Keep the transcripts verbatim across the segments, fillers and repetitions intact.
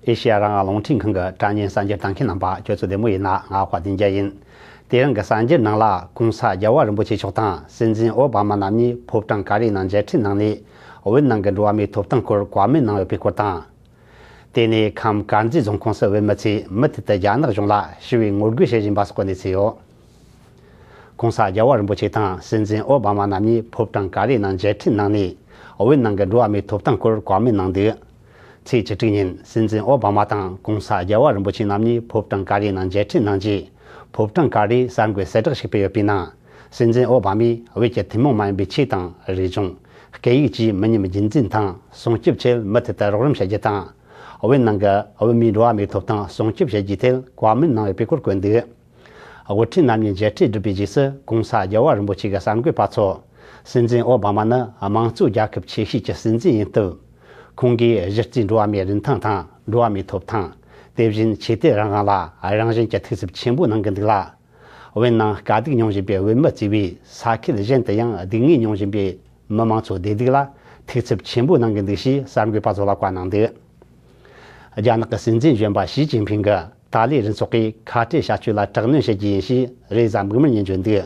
ཨེ་ཤེ་ཡ་རང་དབང་རླུང་འཕྲིན་ཁང་གི་དྲ་བརྙན་གསར་འགྱུར་ལྟ་མཁན་རྣམ་པ་ཁྱོད་ཚོ་བདེ་མོ་ཡིན་ན། ང་དཔལ་ལྡན་རྒྱལ་ཡིན། དེ་རིང་གི་གསར་འགྱུར་ནང་ལ་༸གོང་ས་རྒྱལ་བ་རིན་པོ་ཆེ་མཆོག་དང་སྲིད་འཛིན་ཨོ་བྷ་མ་རྣམ་གཉིས་ཕོ་བྲང་ཀ་རི་ནང་མཇལ་འཕྲད་གནང་ནས། བོད་ནང་གི་འགྲོ་བ་མིའི་ཐོབ་ཐང་སྐོར་བཀའ་མོལ་གནང་ཡོད་པའི་སྐོར་དང་། དེ་ནས་ཁམས་དཀར་མཛེས་རྫོང་ཁོངས་སུ་བོད་མི་ཚོས་མུ་མཐུད་དུ་རྒྱ་ནག་གཞུང་ལ་ཞི་བའི་ངོ་རྒོལ་བྱེད་བཞིན་པ་སོགས་ཀྱི་གནས་ཚུལ་ཡོད། ༸གོང་ས་རྒྱལ་བ་རིན་པོ་ཆེ་དང་སྲིད་འཛིན་ཨོ་བྷ་མ་རྣམ་གཉིས་ཕོ་བྲང་ཀ་རི་ནང་མཇལ་འཕྲད་གནང་ནས། བོད་ནང་གི་འགྲོ་བ་མིའི་ཐོབ་ཐང་སྐོར་བཀའ་མོལ་གནང་འདུག་ཚེས་བཅུ་དྲུག་ཉིན་སྲིད་འཛིན་ཨོ་བྷ་མ་དང་༸གོང་ས་རྒྱལ་བ་རིན་པོ་ཆེ་རྣམ་གཉིས་ཕོ་བྲང་ཀ་རི་ནང་མཇལ་འཕྲད་གནང་རྗེས། ཕོ་བྲང་ཀ་རིའི་གསར་འགོད་གསལ་བསྒྲགས་ཤིག་སྤེལ་ཡོད་པའི་ནང་། སྲིད་འཛིན་ཨོ་བྷ་མས་བོད་ཀྱི་ཐུན་མོང་མ་ཡིན་པའི་ཆོས་དང་རིག་གཞུང་། སྐད་ཡིག་བཅས་མི་ཉམས་རྒྱུན་འཛིན་དང་སྲུང་སྐྱོབ་ཆེད་མུ་མཐུད་དུ་རོགས་རམ་བྱ་རྒྱུ་དང་། བོད་ནང་གི་བོད་མིའི་འགྲོ་བ་མིའི་ཐོབ་ཐང་སྲུང་སྐྱོབ་བྱ་རྒྱུའི་ཐད་བཀའ་མོལ་གནང་ཡོད་པའི་སྐོར་བཀོད་འདུག་དབུ་ཁྲིད་རྣམ་གཉིས་མཇལ་འཕྲད་གྲུབ་པའི་རྗེས་སུ་༸གོང་ས་རྒྱལ་བ་རིན་པོ་ཆེ་གི་གསར་འགོད་པ་ཚོ། སྲིད་འཛིན་ཨོ་བྷ་མ་ནི་དམངས་གཙོའི་རྒྱལ་ཁབ་ཆེ་ཤོས་ཀྱི་སྲིད་འཛིན་ཡིན་སྟབས། ཁོང་གིས་གཞི་རྩའི་འགྲོ་བ་མིའི་རིན་ཐང་དང་འགྲོ་བ་མིའི་ཐོབ་ཐང་། དེ་བཞིན་ཆོས་དད་རང་དབང་ལ་རང་བཞིན་གྱི་ཐུགས་འཚབ་ཆེན་པོ་གནང་གི་འདུག་ལ། བོད་ནང་དཀའ་སྡུག་མྱོང་བཞིན་པའི་བོད་མི་གཙོས་པའི་ས་ཁུལ་གཞན་དུ་ཡང་སྡུག་བསྔལ་མྱོང་བཞིན་པའི་མི་མང་ཚོའི་བདེ་སྡུག་ལ་ཐུགས་འཚབ་ཆེན་པོ་གནང་གི་འདུག་ཞེས་གསར་འགོད་པ་ཚོ་ལ་བཀའ་གནང་འདུག་རྒྱ་ནག་གི་སྲིད་འཛིན་གཞོན་པ་ཞི་ཅིན་ཕིང་གིས་ཏཱ་ལའི་རུ་ཚོགས་ཀྱི་ཁ་བྲལ་བྱ་སྤྱོད་ལ་དྲག་གནོན་བྱེད་རྒྱུ་ཡིན་ཞེས་རེས་གཟའ་མིག་དམར་ཉིན་བརྗོད་འདུག་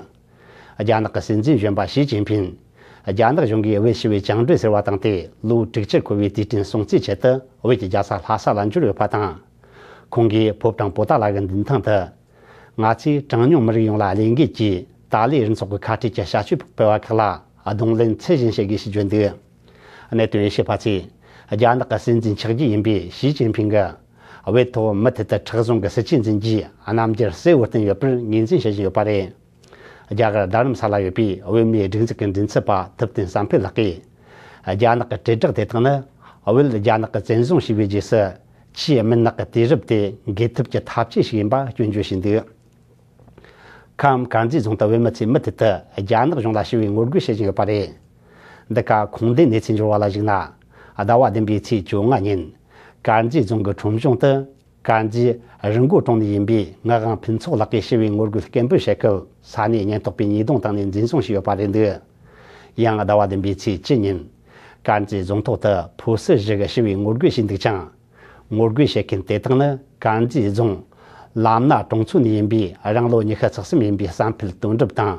རྒྱ་ནག་གི་སྲིད་འཛིན་གཞོན་པ་ཞི་ཅིན་ཕིང་། རྒྱ་ནག་གཞུང་གིས་བོད་ཞི་བའི་བཅིངས་འགྲོལ་ཟེར་བ་དང་དེ་ལོ་དྲུག་ཅུར་འཁོར་བའི་དུས་དྲན་སྲུང་བརྩིའི་ཆེད་དུ་བོད་ཀྱི་རྒྱལ་ས་ལྷ་ས་ལ་འབྱོར་ཡོད་པ་དང་། ཁོང་གིས་ཕོ་བྲང་པོ་ཏཱ་ལ་གི་མདུན་ཐང་དུ། ང་ཚོས་གྲངས་ཉུང་མི་རིགས་ཡོངས་ལ་བློས་འགེལ་གྱིས་ཏཱ་ལའི་རུ་ཚོགས་ཀྱི་ཁ་བྲལ་གྱི་བྱ་སྤྱོད་སྤེལ་བ་ཁག་ལ་གདོང་ལེན་ཚད་བཞིན་བྱེད་དགོས་ཞེས་བརྗོད་འདུག་གནད་དོན་དབྱེ་ཞིབ་པ་ཚོས་རྒྱ་ནག་གི་སྲིད་འཛིན་ཆགས་རྒྱུ་ཡིན་པའི་ཞི་ཅིན་ཕིང་གིས་བོད་ཐོག་མུ་མཐུད་དུ་མཁྲེགས་བཟུང་གི་སྲིད་བྱུས་འཛིན་རྒྱུའི་རྣམ་འགྱུར་གསལ་བོར་བསྟན་ཡོད་པར་ངོས་འཛིན་བྱེད་བཞིན་ཡོད་པ་རེད། རྒྱ་གར་རྡ་རམ་ས་ལ་ཡོད་པའི་བོད་མིའི་སྒྲིག་འཛུགས་ཀྱི་མགྲིན་ཚབ་པ་ཐུབ་བསྟན་བསམ་འཕེལ་ལགས་ཀྱིས། རྒྱ་ནག་གི་དྲིལ་བསྒྲགས་དེ་དག་ནི་བོད་རྒྱ་ནག་གིས་བཙན་བཟུང་བྱས་པའི་རྗེས་སུ་ཆེས་སྨིན་ནག་གི་དུས་རབས་དེ་འགོས་ཐབས་ཀྱི་ཐབས་ཇུས་ཤིག་ཡིན་པ་སྐྱོན་བརྗོད་བྱས་འདུག་ཁམས་དཀར་མཛེས་རྫོང་དུ་བོད་མི་ཚོས་མུ་མཐུད་དུ་རྒྱ་ནག་གཞུང་ལ་ཞི་བའི་ངོ་རྒོལ་བྱེད་བཞིན་ཡོད་པ་རེད། འདི་ག་ཁུངས་ལྡན་གནས་ཚུལ་འབྱོར་བ་ལ་གཞིགས་ན། ཟླ་བ་བདུན་པའི་ཚེས་བཅོ་ལྔ་ཉིན། དཀར་མཛེས་རྫོང་གི་ཁྲོམ་གཞུང་དུ། དཀར་མཛེས་རི་མགོ་གྲོང་ནས་ཡིན་པའི་ངག་དབང་ཕུན་ཚོགས་ལགས་ཀྱིས་ཞི་བའི་ངོ་རྒོལ་སྐད་འབོད་བྱེད་སྐབས་ས་གནས་ཉེན་རྟོག་པས་ཉེས་རྡུང་བཏང་ནས་འཛིན་བཟུང་བྱས་ཡོད་པ་རེད་འདུག་ཡང་ཟླ་བ་བདུན་པའི་ཚེས་བཅུ་ཉིན། དཀར་མཛེས་རྫོང་ཐོག་ཏུ་ཕོ་གསར་བཞི་གིས་ཞི་བའི་ངོ་རྒོལ་བྱས་འདུག་ཅིང་། ངོ་རྒོལ་བྱེད་མཁན་དེ་དག་ནི་དཀར་མཛེས་རྫོང་ལམ་སྣ་གྲོང་ཚོ་ནས་ཡིན་པའི་རང་ལོ་ཉི་ཤུ་རྩ་གསུམ་ཡིན་པའི་བསམ་འཕེལ་དོན་གྲུབ་དང་།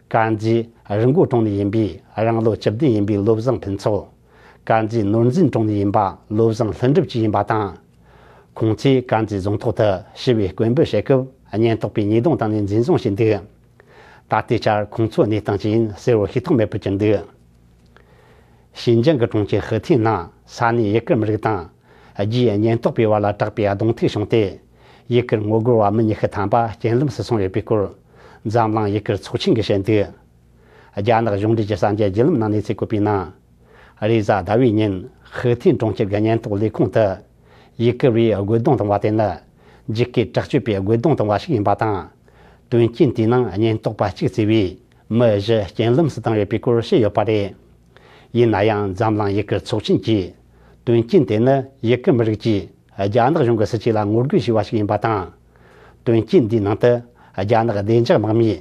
དཀར་མཛེས་རི་མགོ་གྲོང་ནས་ཡིན་པའི་རང་ལོ་བཅུ་བདུན་ཡིན་པའི་བློ་བཟང་ཕུན་ཚོགས། དཀར་མཛེས་ནོར་འཛིན་གྲོང་ནས་ཡིན་པ་བློ་བཟང་ལྷུན་གྲུབ་བཅས་ཡིན་པ་དང་། ཁོང་ཚོས་དཀར་མཛེས་རྫོང་ཐོག་ཏུ་ཞི་བའི་སྐད་འབོད་བྱེད་སྐབས་ཉེན་རྟོག་པས་ཉེས་རྡུང་བཏང་ནས་འཛིན་བཟུང་བྱས་འདུག་ད་ལྟའི་ཆར་ཁོང་ཚོའི་གནས་སྟངས་ཅི་ཡིན་གསལ་བོ་ཤེས་ཐོགས་མེད་པར་གྱུར་འདུག་ཞིན་ཅང་གི་གྲོང་ཁྱེར་ཧུའུ་ཐན་ནང་ས་གནས་ཡུ་གུར་མི་རིགས་དང་། རྒྱའི་ཉེན་རྟོག་པའི་བར་ལ་དྲག་པའི་གདོང་ཐུག་བྱུང་སྟེ། ཡུ་གུར་ངོ་རྒོལ་བ་མི་ཉི་ཤུ་ཐམ་པ་རྐྱེན་ལམ་སུ་སོང་ཡོད་པའི་སྐོར། འཛམ་གླིང་ཡུ་གུར་ཚོགས་ཆེན་གྱིས་བཤད་འདུག་རྒྱ་ནག་གཞུང་འབྲེལ་གྱི་གསར་འགྱུར་བརྒྱུད་ལམ་ནང་གནས་ཚུལ་བཀོད་པའི་ནང་། རེས་གཟའ་ཟླ་བའི་ཉིན་ཧུའུ་ཐན་གྲོང་ཁྱེར་གྱི་ཉེན་རྟོག་ལས་ཁུངས་དུ། ཡུ་གུར་བས་རྒོལ་རྡུང་བཏང་བ་དེ་ནི། འཇིགས་སྐུལ་དྲག་སྤྱོད་པས་རྒོལ་རྡུང་བཏང་བ་ཞིག་ཡིན་པ་དང་། དོན་རྐྱེན་དེའི་ནང་ཉེན་རྟོག་པ་གཅིག་བརྩིས་པའི་མི་བཞི་རྐྱེན་ལམ་སུ་བཏང་ཡོད་པའི་སྐོར་བཤད་ཡོད་པ་རེད། ཡིན་ན་ཡང་འཛམ་གླིང་ཡུ་གུར་ཚོགས་ཆེན་གྱིས། དོན་རྐྱེན་དེ་ནི་ཡུ་གུར་མི་རིགས་ཀྱིས་རྒྱ་ནག་གཞུང་གི་སྲིད་བྱུས་ལ་ངོ་རྒོལ་བྱས་པ་ཞིག་ཡིན་པ་དང་། དོན་རྐྱེན་འདིའི་ནང་དུ་རྒྱ་ནག་བདེ་འཇགས་དམག་མིས་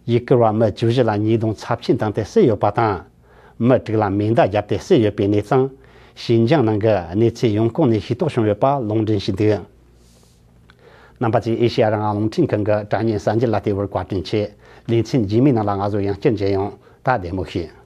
ཡུ་གུར་བ་མི་བཅུ་བཞི་ལ་ཉེས་རྡུང་ཚབས་ཆེན་བཏང་སྟེ་བསད་ཡོད་པ་དང་། མི་དྲུག་ལ་མེ་མདའ་བརྒྱབ་སྟེ་བསད་ཡོད་པའི་གནས་སྟངས་ཞིན་ཅང་ནང་གི་གནས་ཚུལ་ཡོངས་ཁུངས་ནས་ཤེས་རྟོགས་བྱུང་ཡོད་པ་ལུང་འདྲེན་བྱས་འདུག་རྣམ་པ་ཚོས་ཨེ་ཤེ་ཡ་རང་དབང་རླུང་འཕྲིན་ཁང་གི་དྲ་བརྙན་གསར་འགྱུར་ལ་བལྟས་པར་བཀའ་དྲིན་ཆེ། ལེ་ཚན་རྗེས་མའི་ནང་ལ་ང་ཚོ་ཡང་བསྐྱར་མཇལ་ཡོང་། ད་བདེ་མོ་བྱོས།